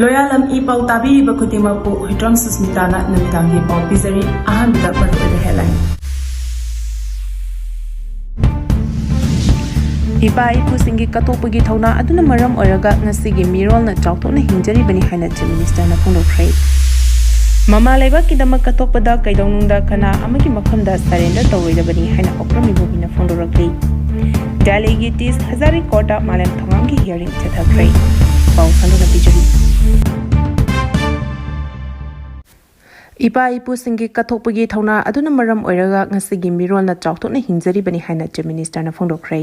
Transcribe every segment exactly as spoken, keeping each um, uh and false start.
ꯂꯣꯌꯥꯂꯝ E ꯄꯥꯎ ꯇꯥꯕꯤꯔꯤꯕ ꯈꯨꯗꯤꯡꯃꯛꯄꯨ ꯍꯨꯏꯗ꯭ꯔꯣꯝ ꯁꯨꯁꯃꯤꯇꯥꯅ ꯅꯨꯃꯤꯗꯥꯡꯒꯤ ꯄꯥꯎ ꯄꯤꯖꯔꯤ꯫ ꯑꯍꯥꯟꯕꯗ ꯃꯔꯨꯑꯣꯏꯕ headline꯫ ꯏꯄꯥ ꯏꯄꯨꯁꯤꯡꯒꯤ ꯀꯠꯊꯣꯛꯄꯒꯤ ꯊꯧꯅꯥ ꯑꯗꯨꯅ ꯃꯔꯝ ꯑꯣꯏꯔꯒ ꯉꯁꯤꯒꯤ ꯃꯤꯔꯣꯜꯅ ꯆꯥꯎꯊꯣꯛꯅ ꯍꯤꯡꯖꯔꯤꯕꯅꯤ ꯍꯥꯏꯅ Chief Ministerꯅ ꯐꯣꯡꯗꯣꯛꯈ꯭ꯔꯦ꯫ ꯃꯃꯥ ꯂꯩꯕꯥꯛꯀꯤꯗꯃꯛ ꯀꯠꯊꯣꯛꯄꯗ ꯀꯩꯗꯧꯅꯨꯡꯗ ꯀꯅꯥ ꯑꯃꯒꯤ ꯃꯐꯝꯗ surrender ꯇꯧꯔꯣꯏꯗꯕꯅꯤ ꯍꯥꯏꯅ ꯑꯣꯀ꯭ꯔꯝ ꯏꯕꯣꯕꯤꯅ ꯐꯣꯡꯗꯣꯔꯛꯂꯤ꯫ ꯗꯦꯜꯂꯤꯒꯤ ꯇꯤꯁ ꯍꯖꯥꯔꯤ ꯀꯣꯔꯠꯇ ꯃꯥꯂꯦꯝ ꯊꯧꯉꯥꯝꯒꯤ hearing ꯆꯠꯊꯈ꯭ꯔꯦ꯫ ꯄꯥꯎ ꯁꯟꯗꯣꯛꯅ ꯄꯤꯖꯔꯤ꯫ ꯏꯄꯥ ꯏꯄꯨꯁꯤꯡꯒꯤ ꯀꯠꯊꯣꯛꯄꯒꯤ ꯊꯧꯅꯥ ꯑꯗꯨꯅ ꯃꯔꯝ ꯑꯣꯏꯔꯒ ꯉꯁꯤꯒꯤ ꯃꯤꯔꯣꯜꯅ ꯆꯥꯎꯊꯣꯛꯅ ꯍꯤꯡꯖꯔꯤꯕꯅꯤ ꯍꯥꯏꯅ Chief Ministerꯅ ꯐꯣꯡꯗꯣꯛꯈ꯭ꯔꯦ꯫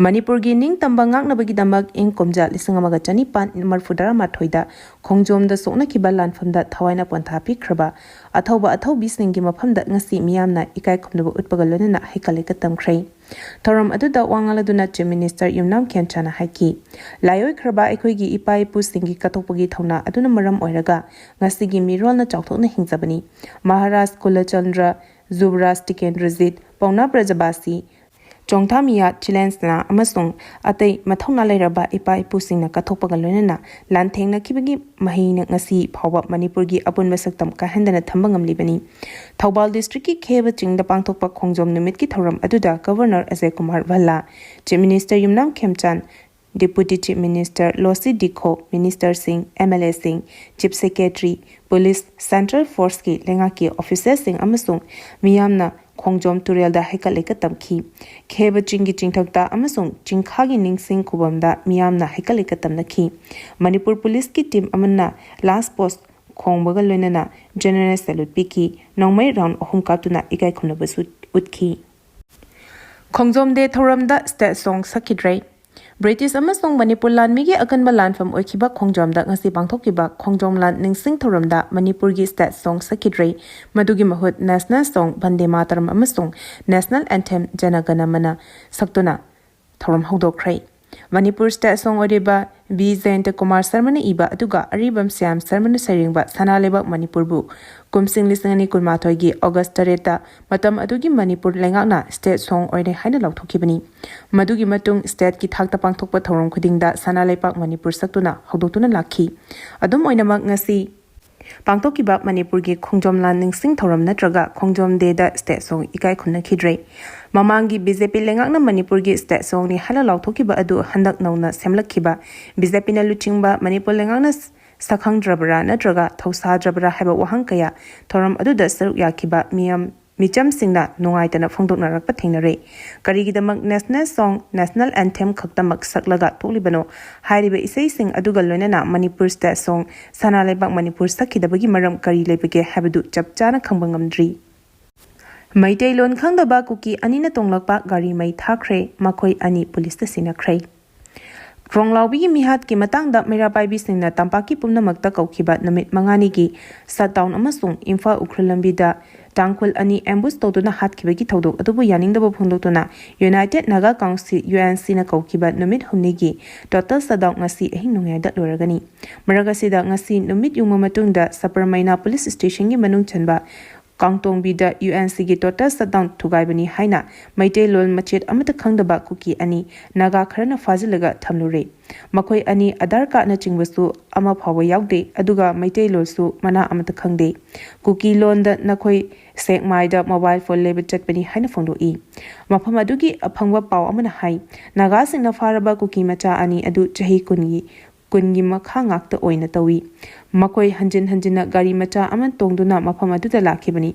ꯃꯅꯤꯄꯨꯔꯒꯤ ꯅꯤꯡꯇꯝꯕ ꯉꯥꯛꯅꯕꯒꯤꯗꯃꯛ ꯏꯪ ꯀꯨꯝꯖꯥ ꯂꯤꯁꯤꯡ ꯑꯃꯒ ꯆꯅꯤꯄꯥꯟ ꯃꯔꯤꯐꯨ ꯇꯔꯥꯃꯥꯊꯣꯏꯗ ꯈꯣꯡꯖꯣꯝꯗ ꯁꯣꯛꯅꯈꯤꯕ ꯂꯥꯟꯐꯝꯗ ꯊꯋꯥꯏꯅ ꯄꯣꯟꯊꯥ ꯄꯤꯈ꯭ꯔꯕ ꯑꯊꯧꯕ ꯑꯊꯧꯕꯤꯁꯤꯡꯒꯤ ꯃꯐꯝꯗ ꯉꯁꯤ ꯃꯤꯌꯥꯝꯅ ꯏꯀꯥꯏ ꯈꯨꯝꯅꯕ ꯎꯠꯄꯒ ꯂꯣꯏꯅꯅ ꯍꯩꯀꯠ ꯂꯩꯀꯠ ꯇꯝꯈ꯭ꯔꯦ꯫ ꯊꯧꯔꯝ ꯑꯗꯨꯗ ꯋꯥ ꯉꯥꯡꯂꯗꯨꯅ Chief Minister ꯌꯨꯝꯅꯥꯝ ꯈꯦꯝꯆꯥꯅ ꯍꯥꯏꯈꯤ, ꯂꯥꯏꯑꯣꯏꯈ꯭ꯔꯕ ꯑꯩꯈꯣꯏꯒꯤ ꯏꯄꯥ ꯏꯄꯨꯁꯤꯡꯒꯤ ꯀꯠꯊꯣꯛꯄꯒꯤ ꯊꯧꯅꯥ ꯑꯗꯨꯅ ꯃꯔꯝ ꯑꯣꯏꯔꯒ ꯉꯁꯤꯒꯤ ꯃꯤꯔꯣꯜꯅ ꯆꯥꯎꯊꯣꯛꯅ ꯍꯤꯡꯖꯕꯅꯤ꯫ ꯃꯍꯥꯔꯥꯖ ꯀꯨꯂꯆꯟꯗ꯭ꯔ, ꯖꯨꯕꯔꯥꯖ ꯇꯤꯀꯦꯟꯗ꯭ꯔꯖꯤꯠ, ꯄꯥꯎꯅꯥ ꯕ꯭ꯔꯖꯕꯥꯁꯤ, ꯆꯣꯡꯊꯥꯃꯤꯌꯥ ꯆꯤꯂꯦꯟꯁꯅꯥ ꯑꯃꯁꯨꯡ ꯑꯇꯩ ꯃꯊꯧꯅꯥ ꯂꯩꯔꯕ ꯏꯄꯥ ꯏꯄꯨꯁꯤꯡꯅ ꯀꯠꯊꯣꯛꯄꯒ ꯂꯣꯏꯅꯅ ꯂꯥꯟꯊꯦꯡꯅꯈꯤꯕꯒꯤ ꯃꯍꯩꯅ ꯉꯁꯤ ꯐꯥꯎꯕ ꯃꯅꯤꯄꯨꯔꯒꯤ ꯑꯄꯨꯟꯕ ꯁꯛꯇꯝ ꯀꯥꯏꯍꯟꯗꯅ ꯊꯝꯕ ꯉꯝꯂꯤꯕꯅꯤ꯫ ꯊꯧꯕꯥꯜ districtꯀꯤ ꯈꯦꯕ ꯆꯤꯡꯗ ꯄꯥꯡꯊꯣꯛꯄ ꯈꯣꯡꯖꯣꯝ ꯅꯨꯃꯤꯠꯀꯤ ꯊꯧꯔꯝ ꯑꯗꯨꯗ Governor Ajay Kumar ꯚꯜꯂꯥ, Chief Minister ꯌꯨꯝꯅꯥꯝ ꯈꯦꯝꯆꯥꯟ, Deputy Chief Minister ꯂꯣꯁꯤ ꯗꯤꯈꯣ, Ministerꯁꯤꯡ, MLAꯁꯤꯡ, Chief Secretary, Police, Central Forceꯀꯤ ꯂꯩꯉꯥꯛꯀꯤ officerꯁꯤꯡ ꯑꯃꯁꯨꯡ ꯃꯤꯌꯥꯝꯅ ꯈꯣꯡꯖꯣꯝ ꯇꯨꯔꯦꯜꯗ ꯍꯩꯀꯠ ꯂꯩꯀꯠ ꯇꯝꯈꯤ꯫ ꯈꯦꯕ ꯆꯤꯡꯒꯤ ꯆꯤꯡꯊꯛꯇ ꯑꯃꯁꯨꯡ ꯆꯤꯡꯈꯥꯒꯤ ꯅꯤꯡꯁꯤꯡ ꯈꯨꯕꯝꯗ ꯃꯤꯌꯥꯝꯅ ꯍꯩꯀꯠ ꯂꯩꯀꯠ ꯇꯝꯅꯈꯤ꯫ ꯃꯅꯤꯄꯨꯔ Policeꯀꯤ team ꯑꯃꯅ last post ꯈꯣꯡꯕꯒ ꯂꯣꯏꯅꯅ general salute ꯄꯤꯈꯤ꯫ ꯅꯣꯡꯃꯩ round ꯑꯍꯨꯝ ꯀꯥꯞꯇꯨꯅ ꯏꯀꯥꯏ ꯈꯨꯝꯅꯕꯁꯨ ꯎꯠꯈꯤ꯫ ꯈꯣꯡꯖꯣꯝ Day ꯊꯧꯔꯝꯗ state song ꯁꯛꯈꯤꯗ꯭ꯔꯦ꯫ British ꯑꯃꯁꯨꯡ ꯃꯅꯤꯄꯨꯔ ꯂꯥꯟꯃꯤꯒꯤ ꯑꯀꯟꯕ ꯂꯥꯟꯐꯝ ꯑꯣꯏꯈꯤꯕ ꯈꯣꯡꯖꯣꯝꯗ ꯉꯁꯤ ꯄꯥꯡꯊꯣꯛꯈꯤꯕ ꯈꯣꯡꯖꯣꯝ ꯂꯥꯟ ꯅꯤꯡꯁꯤꯡ ꯊꯧꯔꯝꯗ ꯃꯅꯤꯄꯨꯔꯒꯤ state song ꯁꯛꯈꯤꯗ꯭ꯔꯦ꯫ ꯃꯗꯨꯒꯤ ꯃꯍꯨꯠ national song ꯚꯟꯗꯦ ꯃꯥꯇꯔꯝ ꯑꯃꯁꯨꯡ national anthem ꯖꯅ ꯒꯅ ꯃꯅ ꯁꯛꯇꯨꯅ ꯊꯧꯔꯝ ꯍꯧꯗꯣꯛꯈ꯭ꯔꯦ꯫ ꯃꯅꯤꯄꯨꯔ ꯁ꯭ꯇꯦꯠ ꯁꯣꯡ ꯑꯣꯏꯔꯤꯕ ꯕꯤ ꯖꯌꯟꯇ ꯀꯨꯃꯥꯔ ꯁꯔꯃꯅ ꯏꯕ ꯑꯗꯨꯒ ꯑꯔꯤꯕꯝ ꯁ꯭ꯌꯥꯝ ꯁꯔꯃꯅ ꯁꯩꯔꯦꯡꯕ ꯁꯅꯥ ꯂꯩꯕꯥꯛ ꯃꯅꯤꯄꯨꯔꯕꯨ ꯀꯨꯝꯁꯤꯡ ꯂꯤꯁꯤꯡ ꯑꯅꯤ ꯀꯨꯟꯃꯥꯊꯣꯏꯒꯤ ꯑꯣꯒꯁ ꯇꯔꯦꯠꯇ ꯃꯇꯝ ꯑꯗꯨꯒꯤ ꯃꯅꯤꯄꯨꯔ ꯂꯩꯉꯥꯛꯅ ꯁ꯭ꯇꯦꯠ ꯁꯣꯡ ꯑꯣꯏꯔꯦ ꯍꯥꯏꯅ ꯂꯥꯎꯊꯣꯛꯈꯤꯕꯅꯤ꯫ ꯃꯗꯨꯒꯤ ꯃꯇꯨꯡ ꯁ꯭ꯇꯦꯠꯀꯤ ꯊꯥꯛꯇ ꯄꯥꯡꯊꯣꯛꯄ ꯊꯧꯔꯝ ꯈꯨꯗꯤꯡꯗ ꯁꯅꯥ ꯂꯩꯕꯥꯛ ꯃꯅꯤꯄꯨꯔ ꯁꯛꯇꯨꯅ ꯍꯧꯗꯣꯛꯇꯨꯅ ꯂꯥꯛꯈꯤ꯫ ꯑꯗꯨꯝ ꯑꯣꯏꯅꯃꯛ, ꯉꯁꯤ ꯄꯥꯡꯊꯣꯛꯈꯤꯕ ꯃꯅꯤꯄꯨꯔꯒꯤ ꯈꯣꯡꯖꯣꯝ ꯂꯥꯟ ꯅꯤꯡꯁꯤꯡ ꯊꯧꯔꯝ ꯅꯠꯇ꯭ꯔꯒ ꯈꯣꯡꯖꯣꯝ ꯗꯦꯗ ꯁ꯭ꯇꯦꯠ ꯁꯣꯡ ꯏꯀꯥꯏ ꯈꯨꯝꯅꯈꯤꯗ꯭ꯔꯦ꯫ ꯃꯃꯥꯡꯒꯤ ꯕꯤ ꯖꯦ ꯄꯤ ꯂꯩꯉꯥꯛꯅ ꯃꯅꯤꯄꯨꯔꯒꯤ ꯁ꯭ꯇꯦꯠ ꯁꯣꯡꯅꯤ ꯍꯥꯏꯅ ꯂꯥꯎꯊꯣꯛꯈꯤꯕ ꯑꯗꯨ ꯍꯟꯗꯛ ꯅꯧꯅ ꯁꯦꯝꯂꯛꯈꯤꯕ ꯕꯤ ꯖꯦ ꯄꯤꯅ ꯂꯨꯆꯤꯡꯕ ꯃꯅꯤꯄꯨꯔ ꯂꯩꯉꯥꯛꯅ ꯁꯛꯈꯪꯗ꯭ꯔꯕ꯭ꯔꯥ ꯅꯠꯇ꯭ꯔꯒ ꯊꯧꯁꯥꯗ꯭ꯔꯕ꯭ꯔꯥ ꯍꯥꯏꯕ ꯋꯥꯍꯪ ꯀꯌꯥ ꯊꯧꯔꯝ ꯑꯗꯨꯗ ꯁꯔꯨꯛ ꯌꯥꯈꯤꯕ ꯃꯤꯌꯥꯝ ꯃꯤꯆꯝꯁꯤꯡꯅ ꯅꯨꯡꯉꯥꯏꯇꯅ ꯐꯣꯡꯗꯣꯛꯅꯔꯛꯄ ꯊꯦꯡꯅꯔꯦ꯫ ꯀꯔꯤꯒꯤꯗꯃꯛ ꯅꯦꯁꯅꯦꯜ ꯁꯣꯡ, ꯅꯦꯁꯅꯦꯜ ꯑꯦꯟꯊꯦꯝ ꯈꯛꯇꯃꯛ ꯁꯛꯂꯒ ꯊꯣꯛꯂꯤꯕꯅꯣ? ꯍꯥꯏꯔꯤꯕ ꯏꯁꯩꯁꯤꯡ ꯑꯗꯨꯒ ꯂꯣꯏꯅꯅ ꯃꯅꯤꯄꯨꯔ ꯁ꯭ꯇꯦꯠ ꯁꯣꯡ, ꯁꯅꯥ ꯂꯩꯕꯥꯛ ꯃꯅꯤꯄꯨꯔ ꯁꯛꯈꯤꯗꯕꯒꯤ ꯃꯔꯝ ꯀꯔꯤ ꯂꯩꯕꯒꯦ ꯍꯥꯏꯕꯗꯨ ꯆꯞ ꯆꯥꯅ ꯈꯪꯕ ꯉꯝꯗ꯭ꯔꯤ꯫ ꯃꯩꯇꯩꯂꯣꯟ ꯈꯪꯗꯕ ꯀꯨꯀꯤ ꯑꯅꯤꯅ ꯇꯣꯡꯂꯛꯄ ꯒꯥꯔꯤ ꯃꯩ ꯊꯥꯈ꯭ꯔꯦ, ꯃꯈꯣꯏ ꯑꯅꯤ ꯄꯨꯂꯤꯁꯇ ꯁꯤꯟꯅꯈ꯭ꯔꯦ꯫ ꯀ꯭ꯔꯣꯡꯂꯥꯎꯕꯤꯒꯤ ꯃꯤꯍꯥꯠꯀꯤ ꯃꯇꯥꯡꯗ ꯃꯩꯔꯥ ꯄꯥꯏꯕꯤꯁꯤꯡꯅ ꯇꯝꯄꯥꯛꯀꯤ ꯄꯨꯝꯅꯃꯛꯇ ꯀꯧꯈꯤꯕ ꯅꯨꯃꯤꯠ ꯃꯉꯥꯅꯤꯒꯤ ꯁꯠꯗꯥꯎꯟ ꯑꯃꯁꯨꯡ ꯏꯝꯐꯥꯜ ꯎꯈ꯭ꯔꯨꯜ ꯂꯝꯕꯤꯗ ꯇꯥꯡꯈꯨꯜ ꯑꯅꯤ ꯑꯦꯝꯕꯨꯁ ꯇꯧꯗꯨꯅ ꯍꯥꯠꯈꯤꯕꯒꯤ ꯊꯧꯗꯣꯛ ꯑꯗꯨꯕꯨ ꯌꯥꯅꯤꯡꯗꯕ ꯐꯣꯡꯗꯣꯛꯇꯨꯅ united Naga council, U N ꯁꯤꯅ ꯀꯧꯈꯤꯕ ꯅꯨꯃꯤꯠ ꯍꯨꯝꯅꯤꯒꯤ ꯇꯣꯇꯦꯜ ꯁꯠꯗꯥꯎꯟ ꯉꯁꯤ ꯑꯍꯤꯡ ꯅꯣꯡꯌꯥꯏꯗ ꯂꯣꯏꯔꯒꯅꯤ꯫ ꯃꯔꯛ ꯑꯁꯤꯗ, ꯉꯁꯤ ꯅꯨꯃꯤꯠ ꯌꯨꯡꯕ ꯃꯇꯨꯡꯗ ꯁꯕꯔꯃꯩꯅꯥ ꯄꯨꯂꯤꯁ ꯁ꯭ꯇꯦꯁꯟꯒꯤ ꯃꯅꯨꯡ ꯆꯟꯕ ꯀꯥꯡꯇꯣꯡꯕꯤꯗ ꯌꯨ ꯑꯦꯟ ꯁꯤꯒꯤ ꯇꯣꯇꯦꯜ ꯁꯠꯗꯥꯎꯟ ꯊꯨꯒꯥꯏꯕꯅꯤ ꯍꯥꯏꯅ ꯃꯩꯇꯩꯂꯣꯟ ꯃꯆꯦꯠ ꯑꯃꯠꯇ ꯈꯪꯗꯕ ꯀꯨꯀꯤ ꯑꯅꯤ ꯅꯥꯒꯥ ꯈꯔꯅ ꯐꯥꯖꯤꯜꯂꯒ ꯊꯝꯂꯨꯔꯦ꯫ ꯃꯈꯣꯏ ꯑꯅꯤ ꯑꯙꯥꯔ ꯀꯥꯔꯗꯅꯆꯤꯡꯕꯁꯨ ꯑꯃ ꯐꯥꯎꯕ ꯌꯥꯎꯗꯦ, ꯑꯗꯨꯒ ꯃꯩꯇꯩꯂꯣꯟꯁꯨ ꯃꯅꯥ ꯑꯃꯠꯇ ꯈꯪꯗꯦ꯫ ꯀꯨꯀꯤ ꯂꯣꯟꯗ ꯅꯈꯣꯏ ꯁꯦꯛꯃꯥꯏꯗ ꯃꯣꯕꯥꯏꯜ ꯐꯣꯟ ꯂꯩꯕ ꯆꯠꯄꯅꯤ ꯍꯥꯏꯅ ꯐꯣꯡꯗꯣꯛꯏ꯫ ꯃꯐꯝ ꯑꯗꯨꯒꯤ ꯑꯐꯪꯕ ꯄꯥꯎ ꯑꯃꯅ ꯍꯥꯏ, ꯅꯥꯒꯥꯁꯤꯡꯅ ꯐꯥꯔꯕ ꯀꯨꯀꯤ ꯃꯆꯥ ꯑꯅꯤ ꯑꯗꯨ ꯆꯍꯤ ꯀꯨꯟꯒꯤ ꯀꯨꯟꯒꯤ ꯃꯈꯥ ꯉꯥꯛꯇ ꯑꯣꯏꯅ ꯇꯧꯏ꯫ ꯃꯈꯣꯏ ꯍꯟꯖꯤꯟ ꯍꯟꯖꯤꯟꯅ ꯒꯥꯔꯤ ꯃꯆꯥ ꯑꯃ ꯇꯣꯡꯗꯨꯅ ꯃꯐꯝ ꯑꯗꯨꯗ ꯂꯥꯛꯈꯤꯕꯅꯤ꯫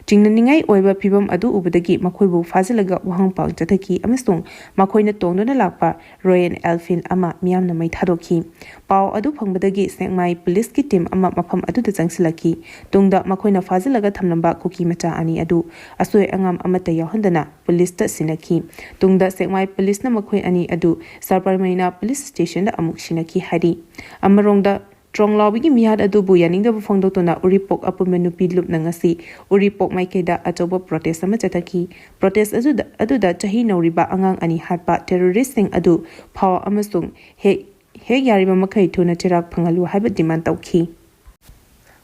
ꯆꯤꯡꯅꯅꯤꯡꯉꯥꯏ ꯑꯣꯏꯕ ꯐꯤꯚꯝ ꯑꯗꯨ ꯎꯕꯗꯒꯤ ꯃꯈꯣꯏꯕꯨ ꯐꯥꯖꯤꯜꯂꯒ ꯋꯥꯍꯪ ꯄꯥꯎ ꯆꯠꯊꯈꯤ ꯑꯃꯁꯨꯡ ꯃꯈꯣꯏꯅ ꯇꯣꯡꯗꯨꯅ ꯂꯥꯛꯄ ꯔꯣꯌꯦꯜ ꯑꯦꯟꯐꯤꯜꯗ ꯑꯃ ꯃꯤꯌꯥꯝꯅ ꯃꯩ ꯊꯥꯗꯣꯛꯈꯤ꯫ ꯄꯥꯎ ꯑꯗꯨ ꯐꯪꯕꯗꯒꯤ ꯁꯦꯛꯃꯥꯏ ꯄꯨꯂꯤꯁꯀꯤ ꯇꯤꯝ ꯑꯃ ꯃꯐꯝ ꯑꯗꯨꯗ ꯆꯪꯁꯤꯜꯂꯛꯈꯤ꯫ ꯇꯨꯡꯗ ꯃꯈꯣꯏꯅ ꯐꯥꯖꯤꯜꯂꯒ ꯊꯝꯂꯝꯕ ꯀꯨꯀꯤ ꯃꯆꯥ ꯑꯅꯤ ꯑꯗꯨ ꯑꯁꯣꯏ ꯑꯉꯥꯝ ꯑꯃꯠꯇ ꯌꯥꯎꯍꯟꯗꯅ ꯄꯨꯂꯤꯁꯇ ꯁꯤꯟꯅꯈꯤ꯫ ꯇꯨꯡꯗ ꯁꯦꯛꯃꯥꯏ ꯄꯨꯂꯤꯁꯅ ꯃꯈꯣꯏ ꯑꯅꯤ ꯑꯗꯨ ꯁꯕꯔꯃꯩꯅꯥ ꯄꯨꯂꯤꯁ ꯁ꯭ꯇꯦꯁꯟꯗ ꯑꯃꯨꯛ ꯁꯤꯟꯅꯈꯤ ꯍꯥꯏꯔꯤ꯫ ꯑꯃꯔꯣꯝꯗ, ꯇ꯭ꯔꯣꯡꯂꯥꯎꯕꯤꯒꯤ ꯃꯤꯍꯥꯠ ꯑꯗꯨꯕꯨ ꯌꯥꯅꯤꯡꯗꯕ ꯐꯣꯡꯗꯣꯛꯇꯨꯅ ꯎꯔꯤꯄꯣꯛ ꯑꯄꯨꯟꯕ ꯅꯨꯄꯤ ꯂꯨꯞꯅ ꯉꯁꯤ ꯎꯔꯤꯄꯣꯛ ꯃꯥꯏꯀꯩꯗ ꯑꯆꯧꯕ ꯄ꯭ꯔꯣꯇꯦꯁ ꯑꯃ ꯆꯠꯊꯈꯤ꯫ ꯄ꯭ꯔꯣꯇꯦꯁ ꯑꯗꯨꯗ, ꯑꯗꯨꯗ ꯆꯍꯤ ꯅꯧꯔꯤꯕ ꯑꯉꯥꯡ ꯑꯅꯤ ꯍꯥꯠꯄ ꯇꯦꯔꯣꯔꯤꯁꯁꯤꯡ ꯑꯗꯨ ꯐꯥꯎ ꯑꯃꯁꯨꯡ ꯍꯦꯛ, ꯍꯦꯛ ꯌꯥꯔꯤꯕ ꯃꯈꯩ ꯊꯨꯅ ꯆꯩꯔꯥꯛ ꯐꯪꯍꯜꯂꯨ ꯍꯥꯏꯕ ꯗꯤꯃꯥꯟ ꯇꯧꯈꯤ꯫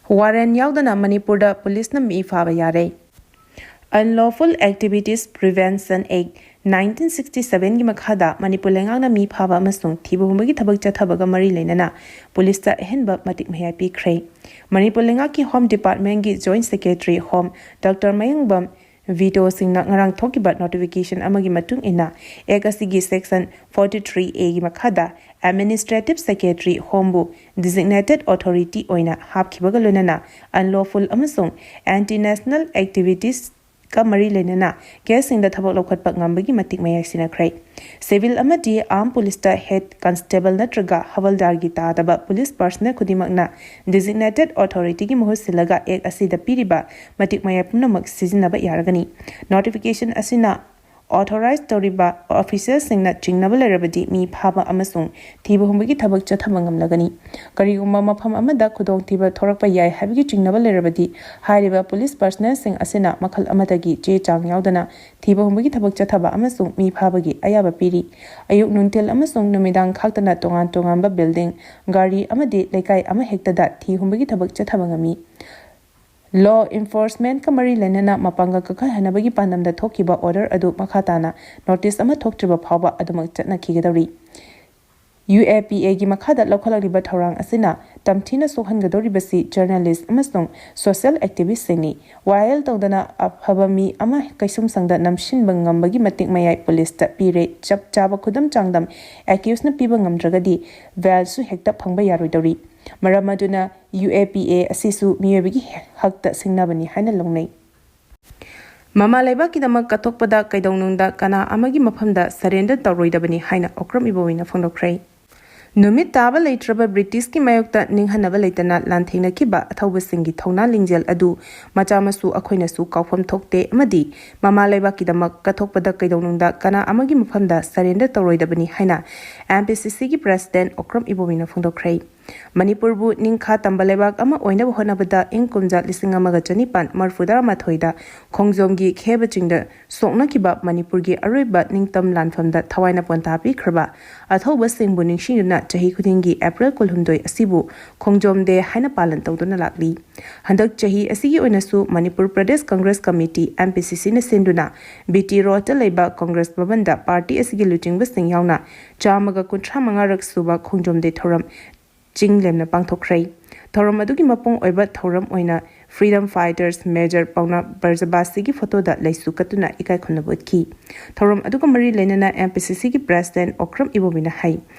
ꯋꯥꯔꯦꯟ ꯌꯥꯎꯗꯅ ꯃꯅꯤꯄꯨꯔꯗ ꯄꯨꯂꯤꯁꯅ ꯃꯤ ꯐꯥꯕ ꯌꯥꯔꯦ꯫ Unlawful Activities Prevention Act nineteen sixty seven ꯒꯤ ꯃꯈꯥꯗ ꯃꯅꯤꯄꯨꯔ ꯂꯩꯉꯥꯛꯅ ꯃꯤ ꯐꯥꯕ ꯑꯃꯁꯨꯡ ꯊꯤꯕ ꯍꯨꯝꯕꯒꯤ ꯊꯕꯛ ꯆꯠꯊꯕꯒ ꯃꯔꯤ ꯂꯩꯅꯅ ꯄꯨꯂꯤꯁꯇ ꯑꯍꯦꯟꯕ ꯃꯇꯤꯛ ꯃꯌꯥꯏ ꯄꯤꯈ꯭ꯔꯦ꯫ ꯃꯅꯤꯄꯨꯔ ꯂꯩꯉꯥꯛꯀꯤ Home Department ꯒꯤ Joint Secretary Home Doctor ꯃꯌꯦꯡꯕꯝ ꯚꯤꯇꯣ ꯁꯤꯡꯅ ꯉꯔꯥꯡ ꯊꯣꯛꯈꯤꯕ notification ꯑꯃꯒꯤ ꯃꯇꯨꯡ ꯏꯟꯅ, Act ꯑꯁꯤꯒꯤ Section forty three A ꯒꯤ ꯃꯈꯥꯗ Administrative Secretary Home ꯕꯨ Designated Authority ꯑꯣꯏꯅ ꯍꯥꯞꯈꯤꯕꯒ ꯂꯣꯏꯅꯅ unlawful ꯑꯃꯁꯨꯡ anti national activities ꯀ ꯃꯔꯤ ꯂꯩꯅꯅ case ꯁꯤꯡꯗ ꯊꯕꯛ ꯂꯧꯈꯠꯄ ꯉꯝꯕꯒꯤ ꯃꯇꯤꯛ ꯃꯌꯥꯏ ꯁꯤꯟꯅꯈ꯭ꯔꯦ꯫ Civil ꯑꯃꯗꯤ Armed Police ꯇ Head Constable ꯅꯠꯇ꯭ꯔꯒ ꯍꯋꯜꯗꯥꯔꯒꯤ ꯇꯥꯗꯕ police personnel ꯈꯨꯗꯤꯡꯃꯛꯅ Designated Authority ꯒꯤ ꯃꯍꯨꯠ ꯁꯤꯜꯂꯒ Act ꯑꯁꯤꯗ ꯄꯤꯔꯤꯕ ꯃꯇꯤꯛ ꯃꯌꯥꯏ ꯄꯨꯝꯅꯃꯛ ꯁꯤꯖꯤꯟꯅꯕ ꯌꯥꯔꯒꯅꯤ꯫ Notification ꯑꯁꯤꯅ authorize ꯇꯧꯔꯤꯕ official ꯁꯤꯡꯅ ꯆꯤꯡꯅꯕ ꯂꯩꯔꯕꯗꯤ ꯃꯤ ꯐꯥꯕ ꯑꯃꯁꯨꯡ ꯊꯤꯕ ꯍꯨꯝꯕꯒꯤ ꯊꯕꯛ ꯆꯠꯊꯕ ꯉꯝꯂꯒꯅꯤ꯫ ꯀꯔꯤꯒꯨꯝꯕ ꯃꯐꯝ ꯑꯃꯗ ꯈꯨꯗꯣꯡꯊꯤꯕ ꯊꯣꯔꯛꯄ ꯌꯥꯏ ꯍꯥꯏꯕꯒꯤ ꯆꯤꯡꯅꯕ ꯂꯩꯔꯕꯗꯤ, ꯍꯥꯏꯔꯤꯕ police personnel ꯁꯤꯡ ꯑꯁꯤꯅ ꯃꯈꯜ ꯑꯃꯠꯇꯒꯤ ꯆꯦ ꯆꯥꯡ ꯌꯥꯎꯗꯅ ꯊꯤꯕ ꯍꯨꯝꯕꯒꯤ ꯊꯕꯛ ꯆꯠꯊꯕ ꯑꯃꯁꯨꯡ ꯃꯤ ꯐꯥꯕꯒꯤ ꯑꯌꯥꯕ ꯄꯤꯔꯤ꯫ ꯑꯌꯨꯛ, ꯅꯨꯡꯊꯤꯜ ꯑꯃꯁꯨꯡ ꯅꯨꯃꯤꯗꯥꯡ ꯈꯥꯛꯇꯅ ꯇꯣꯉꯥꯟ ꯇꯣꯉꯥꯟꯕ building, ꯒꯥꯔꯤ ꯑꯃꯗꯤ ꯂꯩꯀꯥꯏ ꯑꯃꯍꯦꯛꯇꯗ ꯊꯤ ꯍꯨꯝꯕꯒꯤ ꯊꯕꯛ ꯆꯠꯊꯕ ꯉꯝꯃꯤ꯫ Law enforcement ꯀ ꯃꯔꯤ ꯂꯩꯅꯅ ꯃꯄꯥꯡꯒꯜ ꯀꯟꯈꯠꯍꯟꯅꯕꯒꯤ ꯄꯥꯟꯗꯝꯗ ꯊꯣꯛꯈꯤꯕ order ꯑꯗꯨ ꯃꯈꯥ ꯇꯥꯅ notice ꯑꯃ ꯊꯣꯛꯇ꯭ꯔꯤꯕ ꯐꯥꯎꯕ ꯑꯗꯨꯃꯛ ꯆꯠꯅꯈꯤꯒꯗꯧꯔꯤ꯫ U A P A ꯒꯤ ꯃꯈꯥꯗ ꯂꯧꯈꯠꯂꯛꯂꯤꯕ ꯊꯧꯔꯥꯡ ꯑꯁꯤꯅ ꯇꯝꯊꯤꯅ ꯁꯣꯛꯍꯟꯒꯗꯧꯔꯤꯕꯁꯤ journalist ꯑꯃꯁꯨꯡ social activist ꯁꯤꯡꯅꯤ꯫ Viral ꯇꯧꯗꯅ ꯑꯐꯕ ꯃꯤ ꯑꯃ ꯀꯩꯁꯨꯝꯁꯪꯗ ꯅꯝꯁꯤꯟꯕ ꯉꯝꯕꯒꯤ ꯃꯇꯤꯛ ꯃꯌꯥꯏ ꯄꯨꯂꯤꯁꯇ ꯄꯤꯔꯦ꯫ ꯆꯞ ꯆꯥꯕ ꯈꯨꯗꯝ ꯆꯥꯡꯗꯝ accused ꯅ ꯄꯤꯕ ꯉꯝꯗ꯭ꯔꯒꯗꯤ bail ꯁꯨ ꯍꯦꯛꯇ ꯐꯪꯕ ꯌꯥꯔꯣꯏꯗꯧꯔꯤ꯫ ꯃꯔꯝ ꯑꯗꯨꯅ U A P A ꯑꯁꯤꯁꯨ ꯃꯤꯑꯣꯏꯕꯒꯤ ꯍꯛꯇ ꯁꯤꯡꯅꯕꯅꯤ ꯍꯥꯏꯅ ꯂꯧꯅꯩ꯫ ꯃꯃꯥ ꯂꯩꯕꯥꯛꯀꯤꯗꯃꯛ ꯀꯠꯊꯣꯛꯄꯗ ꯀꯩꯗꯧꯅꯨꯡꯗ ꯀꯅꯥ ꯑꯃꯒꯤ ꯃꯐꯝꯗ surrender ꯇꯧꯔꯣꯏꯗꯕꯅꯤ ꯍꯥꯏꯅ ꯑꯣꯀ꯭ꯔꯝ ꯏꯕꯣꯕꯤꯅ ꯐꯣꯡꯗꯣꯛꯈ꯭ꯔꯦ꯫ ꯅꯨꯃꯤꯠ ꯇꯥꯕ ꯂꯩꯇ꯭ꯔꯕ ꯕ꯭ꯔꯤꯇꯤꯁꯀꯤ ꯃꯥꯌꯣꯛꯇ ꯅꯤꯡꯍꯟꯅꯕ ꯂꯩꯇꯅ ꯂꯥꯟꯊꯦꯡꯅꯈꯤꯕ ꯑꯊꯧꯕꯁꯤꯡꯒꯤ ꯊꯧꯅꯥ ꯂꯤꯡꯖꯦꯜ ꯑꯗꯨ ꯃꯆꯥ ꯃꯁꯨ ꯑꯩꯈꯣꯏꯅꯁꯨ ꯀꯥꯎꯐꯝ ꯊꯣꯛꯇꯦ ꯑꯃꯗꯤ ꯃꯃꯥ ꯂꯩꯕꯥꯛꯀꯤꯗꯃꯛ ꯀꯠꯊꯣꯛꯄꯗ ꯀꯩꯗꯧꯅꯨꯡꯗ ꯀꯅꯥ ꯑꯃꯒꯤ ꯃꯐꯝꯗ surrender ꯇꯧꯔꯣꯏꯗꯕꯅꯤ ꯍꯥꯏꯅ M P C C ꯒꯤ president ꯑꯣꯀ꯭ꯔꯝ ꯏꯕꯣꯕꯤꯅ ꯐꯣꯡꯗꯣꯛꯈ꯭ꯔꯦ꯫ ꯃꯅꯤꯄꯨꯔꯕꯨ ꯅꯤꯡꯈꯥ ꯇꯝꯕ ꯂꯩꯕꯥꯛ ꯑꯃ ꯑꯣꯏꯅꯕ ꯍꯣꯠꯅꯕꯗ ꯏꯪ ꯀꯨꯝꯖꯥ ꯂꯤꯁꯤꯡ ꯑꯃꯒ ꯆꯅꯤꯄꯥꯟ ꯃꯔꯤꯐꯨ ꯇꯔꯥꯃꯥꯊꯣꯏꯗ ꯈꯣꯡꯖꯣꯝꯒꯤ ꯈꯦꯕ ꯆꯤꯡꯗ ꯁꯣꯛꯅꯈꯤꯕ ꯃꯅꯤꯄꯨꯔꯒꯤ ꯑꯔꯣꯏꯕ ꯅꯤꯡꯇꯝ ꯂꯥꯟꯐꯝꯗ ꯊꯋꯥꯏꯅ ꯄꯣꯟꯊꯥ ꯄꯤꯈ꯭ꯔꯕ ꯑꯊꯧꯕꯁꯤꯡꯕꯨ ꯅꯤꯡꯁꯤꯡꯗꯨꯅ ꯆꯍꯤ ꯈꯨꯗꯤꯡꯒꯤ April ꯀꯨꯟꯍꯨꯝꯗꯣꯏ ꯑꯁꯤꯕꯨ ꯈꯣꯡꯖꯣꯝ Day ꯍꯥꯏꯅ ꯄꯥꯂꯟ ꯇꯧꯗꯨꯅ ꯂꯥꯛꯂꯤ꯫ ꯍꯟꯗꯛ ꯆꯍꯤ ꯑꯁꯤꯒꯤ ꯑꯣꯏꯅꯁꯨ ꯃꯅꯤꯄꯨꯔ ꯄ꯭ꯔꯗꯦꯁ ꯀꯪꯒ꯭ꯔꯦꯁ ꯀꯃꯤꯇꯤ, MPCC ꯅ ꯁꯤꯟꯗꯨꯅ BT Road ꯇ ꯂꯩꯕ ꯀꯪꯒ꯭ꯔꯦꯁ ꯚꯕꯟꯗ ꯄꯥꯔꯇꯤ ꯑꯁꯤꯒꯤ ꯂꯨꯆꯤꯡꯕꯁꯤꯡ ꯌꯥꯎꯅ ꯆꯥꯝꯃꯒ ꯀꯨꯟꯊ꯭ꯔꯥ ꯃꯉꯥꯔꯛ ꯁꯨꯕ ꯈꯣꯡꯖꯣꯝ Day ꯊꯧꯔꯝ ꯆꯤꯡ ꯂꯦꯝꯅ ꯄꯥꯡꯊꯣꯛꯈ꯭ꯔꯦ꯫ ꯊꯧꯔꯝ ꯑꯗꯨꯒꯤ ꯃꯄꯨꯡ ꯑꯣꯏꯕ ꯊꯧꯔꯝ ꯑꯣꯏꯅ Freedom Fighters Major ꯄꯥꯎꯅꯥ ꯕ꯭ꯔꯖꯕꯥꯁꯤꯒꯤ ꯐꯣꯇꯣꯗ ꯂꯩꯁꯨ ꯀꯠꯇꯨꯅ ꯏꯀꯥꯏ ꯈꯨꯝꯅꯕ ꯎꯠꯈꯤ꯫ ꯊꯧꯔꯝ ꯑꯗꯨꯒ ꯃꯔꯤ ꯂꯩꯅꯅ MPCC ꯒꯤ President ꯑꯣꯀ꯭ꯔꯝ ꯏꯕꯣꯕꯤꯅ ꯍꯥꯏ,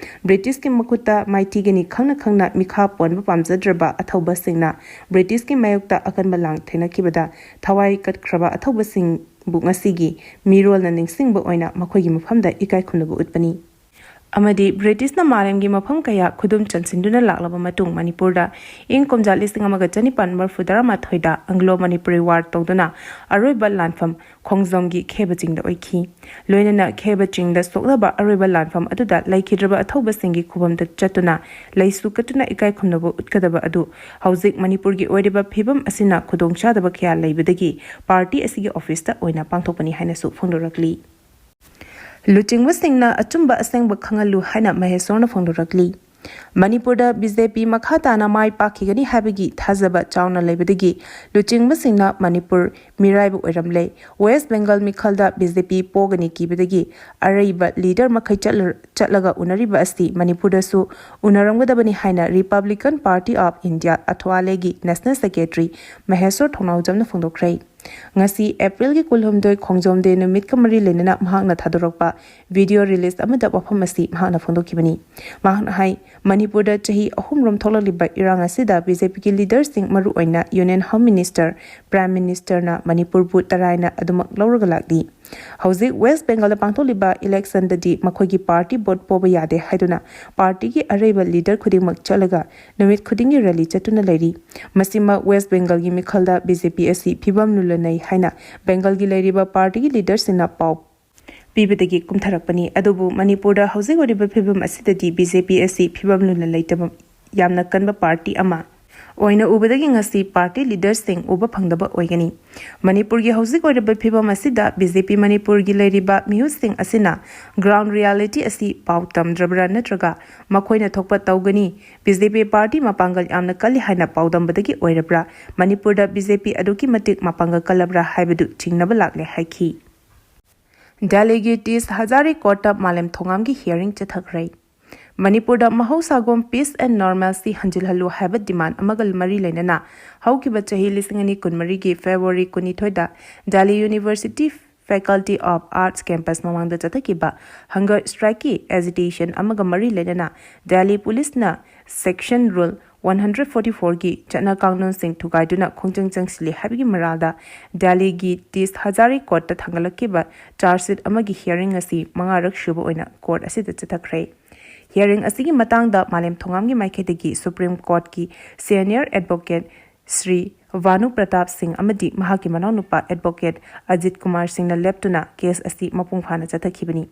ꯕ꯭ꯔꯤꯇꯤꯁꯀꯤ ꯃꯈꯨꯠꯇ ꯃꯥꯏꯊꯤꯒꯅꯤ ꯈꯪꯅ ꯈꯪꯅ ꯃꯤꯈꯥ ꯄꯣꯟꯕ ꯄꯥꯝꯖꯗ꯭ꯔꯕ ꯑꯊꯧꯕꯁꯤꯡꯅ ꯕ꯭ꯔꯤꯇꯤꯁꯀꯤ ꯃꯥꯌꯣꯛꯇ ꯑꯀꯟꯕ ꯂꯥꯡ ꯊꯦꯡꯅꯈꯤꯕꯗ ꯊꯋꯥꯏ ꯀꯠꯈ꯭ꯔꯕ ꯑꯊꯧꯕꯁꯤꯡꯕꯨ ꯉꯁꯤꯒꯤ ꯃꯤꯔꯣꯜꯅ ꯅꯤꯡꯁꯤꯡꯕ ꯑꯣꯏꯅ ꯃꯈꯣꯏꯒꯤ ꯃꯐꯝꯗ ꯏꯀꯥꯏ ꯈꯨꯝꯅꯕ ꯎꯠꯄꯅꯤ꯫ ꯑꯃꯗꯤ ꯕ꯭ꯔꯤꯇꯤꯁꯅ ꯃꯥꯂꯦꯝꯒꯤ ꯃꯐꯝ ꯀꯌꯥ ꯈꯨꯗꯨꯝ ꯆꯟꯁꯤꯟꯗꯨꯅ ꯂꯥꯛꯂꯕ ꯃꯇꯨꯡ ꯃꯅꯤꯄꯨꯔꯗ ꯏꯪ ꯀꯨꯝꯖꯥ ꯂꯤꯁꯤꯡ ꯑꯃꯒ ꯆꯅꯤꯄꯥꯟ ꯃꯔꯤꯐꯨ ꯇꯔꯥꯃꯥꯊꯣꯏꯗ Anglo Manipuri War ꯇꯧꯗꯨꯅ ꯑꯔꯣꯏꯕ ꯂꯥꯟꯐꯝ ꯈꯣꯡꯖꯣꯝꯒꯤ ꯈꯦꯕ ꯆꯤꯡꯗ ꯑꯣꯏꯈꯤ꯫ ꯂꯣꯏꯅꯅ ꯈꯦꯕ ꯆꯤꯡꯗ ꯁꯣꯛꯅꯕ ꯑꯔꯣꯏꯕ ꯂꯥꯟꯐꯝ ꯑꯗꯨꯗ ꯂꯩꯈꯤꯗ꯭ꯔꯕ ꯑꯊꯧꯕꯁꯤꯡꯒꯤ ꯈꯨꯕꯝꯗ ꯆꯠꯇꯨꯅ ꯂꯩꯁꯨ ꯀꯠꯇꯨꯅ ꯏꯀꯥꯏ ꯈꯨꯝꯅꯕ ꯎꯠꯀꯗꯕ ꯑꯗꯨ ꯍꯧꯖꯤꯛ ꯃꯅꯤꯄꯨꯔꯒꯤ ꯑꯣꯏꯔꯤꯕ ꯐꯤꯕꯝ ꯑꯁꯤꯅ ꯈꯨꯗꯣꯡꯆꯥꯗꯕ ꯀꯌꯥ ꯂꯩꯕꯗꯒꯤ ꯄꯥꯔꯇꯤ ꯑꯁꯤꯒꯤ ꯑꯣꯐꯤꯁꯇ ꯑꯣꯏꯅ ꯄꯥꯡꯊꯣꯛꯄꯅꯤ ꯍꯥꯏꯅꯁꯨ ꯐꯣꯡꯗꯣꯔꯛꯂꯤ꯫ ꯂꯨꯆꯤꯡꯕꯁꯤꯡꯅ ꯑꯆꯨꯝꯕ ꯑꯁꯦꯡꯕ ꯈꯪꯍꯜꯂꯨ ꯍꯥꯏꯅ ꯃꯍꯦꯁꯣꯔꯅ ꯐꯣꯡꯗꯣꯔꯛꯂꯤ꯫ ꯃꯅꯤꯄꯨꯔꯗ BJP ꯃꯈꯥ ꯇꯥꯅ ꯃꯥꯏ ꯄꯥꯛꯈꯤꯒꯅꯤ ꯍꯥꯏꯕꯒꯤ ꯊꯥꯖꯕ ꯆꯥꯎꯅ ꯂꯩꯕꯗꯒꯤ ꯂꯨꯆꯤꯡꯕꯁꯤꯡꯅ ꯃꯅꯤꯄꯨꯔ ꯃꯤꯔꯥꯏꯕ ꯑꯣꯏꯔꯝꯂꯦ꯫ West Bengal ꯃꯤꯈꯜꯗ BJP ꯄꯣꯒꯅꯤ ꯀꯤꯕꯗꯒꯤ ꯑꯔꯩꯕ leader ꯃꯈꯩ ꯆꯠꯂ-, ꯆꯠꯂꯒ ꯎꯅꯔꯤꯕ ꯑꯁꯤ ꯃꯅꯤꯄꯨꯔꯗꯁꯨ ꯎꯅꯔꯝꯒꯗꯕꯅꯤ ꯍꯥꯏꯅ Republican Party of India, ꯑꯊ꯭ꯋꯥꯂꯦꯒꯤ National Secretary ꯃꯍꯦꯁꯣꯔ ꯊꯧꯅꯥꯎꯖꯝꯅ ꯐꯣꯡꯗꯣꯛꯈ꯭ꯔꯦ꯫ ꯉꯁꯤ April ꯒꯤ ꯀꯨꯟꯍꯨꯝꯗꯣꯏ ꯈꯣꯡꯖꯣꯝ Day ꯅꯨꯃꯤꯠꯀ ꯃꯔꯤ ꯂꯩꯅꯅ ꯃꯍꯥꯛꯅ ꯊꯥꯗꯣꯔꯛꯄ video release ꯑꯃꯗ ꯋꯥꯐꯝ ꯑꯁꯤ ꯃꯍꯥꯛꯅ ꯐꯣꯡꯗꯣꯛꯈꯤꯕꯅꯤ꯫ ꯃꯍꯥꯛꯅ ꯍꯥꯏ, ꯃꯅꯤꯄꯨꯔꯗ ꯆꯍꯤ ꯑꯍꯨꯝꯔꯣꯝ ꯊꯣꯛꯂꯛꯂꯤꯕ ꯏꯔꯥꯡ ꯑꯁꯤꯗ BJP ꯒꯤ leader ꯁꯤꯡ, ꯃꯔꯨꯑꯣꯏꯅ Union Home Minister, Prime Minister ꯅ ꯃꯅꯤꯄꯨꯔꯕꯨ ꯇꯔꯥꯏꯅ ꯑꯗꯨꯃꯛ ꯂꯧꯔꯒ ꯂꯥꯛꯂꯤ꯫ ꯍꯧꯖꯤꯛ West Bengal ꯗ ꯄꯥꯡꯊꯣꯛꯂꯤꯕ election ꯗꯗꯤ ꯃꯈꯣꯏꯒꯤ party vote ꯄꯣꯕ ꯌꯥꯗꯦ ꯍꯥꯏꯗꯨꯅ party ꯒꯤ ꯑꯔꯩꯕ leader ꯈꯨꯗꯤꯡꯃꯛ ꯆꯠꯂꯒ ꯅꯨꯃꯤꯠ ꯈꯨꯗꯤꯡꯒꯤ rally ꯆꯠꯇꯨꯅ ꯂꯩꯔꯤ꯫ ꯃꯁꯤꯃꯛ West Bengal ꯒꯤ ꯃꯤꯈꯜꯗ BJP ꯑꯁꯤ ꯐꯤꯕꯝ ꯂꯨꯂꯅꯩ ꯍꯥꯏꯅ Bengal ꯒꯤ ꯂꯩꯔꯤꯕ party ꯒꯤ leader ꯁꯤꯡꯅ ꯄꯥꯎ ꯄꯤꯕꯗꯒꯤ ꯀꯨꯝꯊꯔꯛꯄꯅꯤ꯫ ꯑꯗꯨꯕꯨ ꯃꯅꯤꯄꯨꯔꯗ ꯍꯧꯖꯤꯛ ꯑꯣꯏꯔꯤꯕ ꯐꯤꯕꯝ ꯑꯁꯤꯗꯗꯤ BJP ꯑꯁꯤ ꯐꯤꯕꯝ ꯂꯨꯅ ꯂꯩꯇꯕ ꯌꯥꯝꯅ ꯀꯟꯕ ꯄꯥꯔꯇꯤ ꯑꯃ ꯑꯣꯏꯅ ꯎꯕꯗꯒꯤ ꯉꯁꯤ ꯄꯥꯔꯇꯤ ꯂꯤꯗꯔꯁꯤꯡ ꯎꯕ ꯐꯪꯗꯕ ꯑꯣꯏꯒꯅꯤ꯫ ꯃꯅꯤꯄꯨꯔꯒꯤ ꯍꯧꯖꯤꯛ ꯑꯣꯏꯔꯤꯕ ꯐꯤꯕꯝ ꯑꯁꯤꯗ ꯕꯤ ꯖꯦ ꯄꯤ ꯃꯅꯤꯄꯨꯔꯒꯤ ꯂꯩꯔꯤꯕ ꯃꯤꯍꯨꯠꯁꯤꯡ ꯑꯁꯤꯅ ꯒ꯭ꯔꯥꯎꯟ ꯔꯤꯌꯦꯂꯤꯇꯤ ꯑꯁꯤ ꯄꯥꯎ ꯇꯝꯗ꯭ꯔꯕ꯭ꯔꯥ ꯅꯠꯇ꯭ꯔꯒ ꯃꯈꯣꯏꯅ ꯊꯣꯛꯄ ꯇꯧꯒꯅꯤ, ꯕꯤ ꯖꯦ ꯄꯤ ꯄꯥꯔꯇꯤ ꯃꯄꯥꯡꯒꯜ ꯌꯥꯝꯅ ꯀꯜꯂꯤ ꯍꯥꯏꯅ ꯄꯥꯎꯗꯝꯕꯗꯒꯤ ꯑꯣꯏꯔꯕ꯭ꯔꯥ? ꯃꯅꯤꯄꯨꯔꯗ ꯕꯤ ꯖꯦ ꯄꯤ ꯑꯗꯨꯛꯀꯤ ꯃꯇꯤꯛ ꯃꯄꯥꯡꯒꯜ ꯀꯜꯂꯕ꯭ꯔꯥ ꯍꯥꯏꯕꯗꯨ ꯆꯤꯡꯅꯕ ꯂꯥꯛꯂꯦ ꯍꯥꯏꯈꯤ꯫ ꯗꯦꯜꯂꯤꯒꯤ ꯇꯤꯁ ꯍꯖꯥꯔꯤ ꯀꯣꯔꯠꯇ ꯃꯥꯂꯦꯝ ꯊꯣꯉꯥꯝꯒꯤ ꯍꯤꯌꯥꯔꯤꯡ ꯆꯠꯊꯈ꯭ꯔꯦ꯫ ꯃꯅꯤꯄꯨꯔꯗ ꯃꯍꯧꯁꯥꯒꯨꯝ peace and normalcy ꯍꯟꯖꯤꯜꯍꯜꯂꯨ ꯍꯥꯏꯕ ꯗꯤꯃꯥꯟ ꯑꯃꯒ ꯃꯔꯤ ꯂꯩꯅꯅ ꯍꯧꯈꯤꯕ ꯆꯍꯤ ꯂꯤꯁꯤꯡ ꯑꯅꯤ ꯀꯨꯟꯃꯔꯤꯒꯤ ꯐꯦꯕ꯭ꯔꯨꯋꯥꯔꯤ ꯀꯨꯟꯅꯤꯊꯣꯏꯗ Delhi university Faculty of Arts campus ꯃꯃꯥꯡꯗ ꯆꯠꯊꯈꯤꯕ hunger strikeꯀꯤ agitation ꯑꯃꯒ ꯃꯔꯤ ꯂꯩꯅꯅ ꯗꯦꯜꯂꯤ ꯄꯨꯂꯤꯁꯅ section rule one hundred forty fourꯒꯤ ꯆꯠꯅ ꯀꯥꯡꯂꯣꯟꯁꯤꯡ ꯊꯨꯒꯥꯏꯗꯨꯅ ꯈꯣꯡꯖꯪ ꯆꯪꯁꯤꯜꯂꯤ ꯍꯥꯏꯕꯒꯤ ꯃꯔꯥꯜꯗ ꯗꯦꯜꯂꯤꯒꯤ ꯇꯤꯁ ꯍꯖꯥꯔꯤ ꯀꯣꯔꯠꯇ ꯊꯥꯡꯒꯠꯂꯛꯈꯤꯕ charge sheet ꯑꯃꯒꯤ hearing ꯑꯁꯤ ꯃꯉꯥꯔꯛ ꯁꯨꯕ ꯑꯣꯏꯅ ꯀꯣꯔꯠ ꯑꯁꯤꯗ ꯆꯠꯊꯈ꯭ꯔꯦ꯫ Hearing ꯑꯁꯤꯒꯤ ꯃꯇꯥꯡꯗ ꯃꯥꯂꯦꯝ ꯊꯣꯉꯥꯝꯒꯤ ꯃꯥꯏꯀꯩꯗꯒꯤ ꯁꯨꯄ꯭ꯔꯤꯝ ꯀꯣꯔꯠꯀꯤ senior advocate ꯁ꯭ꯔꯤ ꯚꯥꯅꯨ ꯄ꯭ꯔꯇꯥꯞ ꯁꯤꯡ ꯑꯃꯗꯤ ꯃꯍꯥꯛꯀꯤ ꯃꯅꯥꯎꯅꯨꯄꯥ advocate ꯑꯖꯤꯠ ꯀꯨꯃꯥꯔ ꯁꯤꯡꯅ ꯂꯦꯞꯇꯨꯅ case ꯑꯁꯤ ꯃꯄꯨꯡ ꯐꯥꯅ ꯆꯠꯊꯈꯤꯕꯅꯤ꯫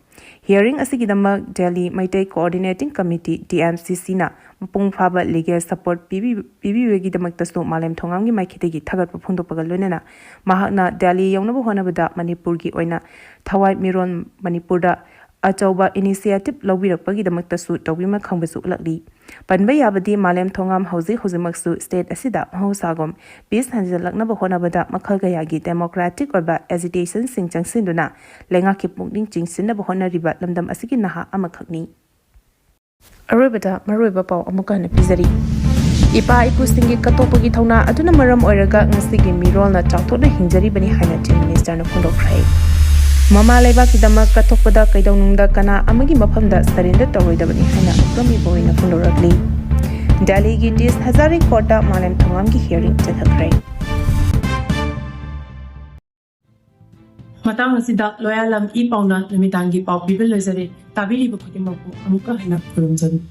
Hearing ꯑꯁꯤꯒꯤꯗꯃꯛ Delhi Meitei Coordinating Committee, D M C ꯁꯤꯅ ꯃꯄꯨꯡ ꯐꯥꯕ legal support ꯄꯤꯕꯤ-, ꯄꯤꯕꯤꯕꯒꯤꯗꯃꯛꯇꯁꯨ ꯃꯥꯂꯦꯝ ꯊꯣꯉꯥꯝꯒꯤ ꯃꯥꯏꯀꯩꯗꯒꯤ ꯊꯥꯒꯠꯄ ꯐꯣꯡꯗꯣꯛꯄꯒ ꯂꯣꯏꯅꯅ ꯃꯍꯥꯛꯅ ꯗꯦꯜꯂꯤ ꯌꯧꯅꯕ ꯍꯣꯠꯅꯕꯗ ꯃꯅꯤꯄꯨꯔꯒꯤ ꯑꯣꯏꯅ ꯊꯋꯥꯏ ꯃꯤꯔꯣꯟ ꯃꯅꯤꯄꯨꯔꯗ ꯑꯆꯧꯕ initiative ꯂꯧꯕꯤꯔꯛꯄꯒꯤꯗꯃꯛꯇꯁꯨ ꯇꯧꯕꯤꯃꯜ ꯈꯪꯕꯁꯨ ꯎꯠꯂꯛꯂꯤ꯫ ꯄꯟꯕ ꯌꯥꯕꯗꯤ ꯃꯥꯂꯦꯝ ꯊꯣꯉꯥꯝ ꯍꯧꯖꯤꯛ ꯍꯧꯖꯤꯛꯃꯛꯁꯨ state ꯑꯁꯤꯗ ꯃꯍꯧꯁꯥꯒꯨꯝ peace ꯍꯟꯖꯤꯜꯂꯛꯅꯕ ꯍꯣꯠꯅꯕꯗ ꯃꯈꯜ ꯀꯌꯥꯒꯤ democratic ꯑꯣꯏꯕ agitationꯁꯤꯡ ꯆꯪꯁꯤꯟꯗꯨꯅ ꯂꯩꯉꯥꯛꯀꯤ ꯄꯨꯛꯅꯤꯡ ꯆꯤꯡꯁꯤꯟꯅꯕ ꯍꯣꯠꯅꯔꯤꯕ ꯂꯝꯗꯝ ꯑꯁꯤꯒꯤ ꯅꯍꯥ ꯑꯃꯈꯛꯅꯤ꯫ ꯑꯔꯣꯏꯕꯗ ꯃꯔꯨꯑꯣꯏꯕ ꯄꯥꯎ ꯑꯃꯨꯛꯀ ꯍꯟꯅ ꯄꯤꯖꯔꯤ꯫ ꯏꯄꯥ ꯏꯄꯨꯁꯤꯡꯒꯤ ꯀꯠꯊꯣꯛꯄꯒꯤ ꯊꯧꯅꯥ ꯑꯗꯨꯅ ꯃꯔꯝ ꯑꯣꯏꯔꯒ ꯉꯁꯤꯒꯤ ꯃꯤꯔꯣꯜꯅ ꯆꯥꯎꯊꯣꯛꯅ ꯍꯤꯡꯖꯔꯤꯕꯅꯤ ꯍꯥꯏꯅ Chief Ministerꯅ ꯐꯣꯡꯗꯣꯛꯈ꯭ꯔꯦ꯫ ꯃꯃꯥ ꯂꯩꯕꯥꯛꯀꯤꯗꯃꯛ ꯀꯠꯊꯣꯛꯄꯗ ꯀꯩꯗꯧꯅꯨꯡꯗ ꯀꯅꯥ ꯑꯃꯒꯤ ꯃꯐꯝꯗ surrender ꯇꯧꯔꯣꯏꯗꯕꯅꯤ ꯍꯥꯏꯅ ꯎꯀ꯭ꯔꯝ ꯏꯕꯣꯏꯅ ꯐꯣꯡꯗꯣꯔꯛꯂꯤ꯫ ꯗꯦꯜꯂꯤꯒꯤ ꯇꯤꯁ ꯍꯖꯥꯔꯤ ꯀꯣꯔꯠꯇ ꯃꯥꯂꯦꯝ ꯊꯣꯉꯥꯝꯒꯤ hearing ꯆꯠꯊꯈ꯭ꯔꯦ꯫ ꯃꯇꯥꯡ ꯑꯁꯤꯗ ꯂꯣꯌꯥꯂꯝ ꯏ ꯄꯥꯎꯅ ꯅꯨꯃꯤꯗꯥꯡꯒꯤ ꯄꯥꯎ ꯄꯤꯕ ꯂꯣꯏꯖꯔꯦ꯫ ꯇꯥꯕꯤꯔꯤꯕ ꯈꯨꯗꯤꯡꯃꯛꯄꯨ ꯑꯃꯨꯛꯀ ꯍꯟꯅ ꯈꯨꯔꯨꯝꯖꯔꯤ꯫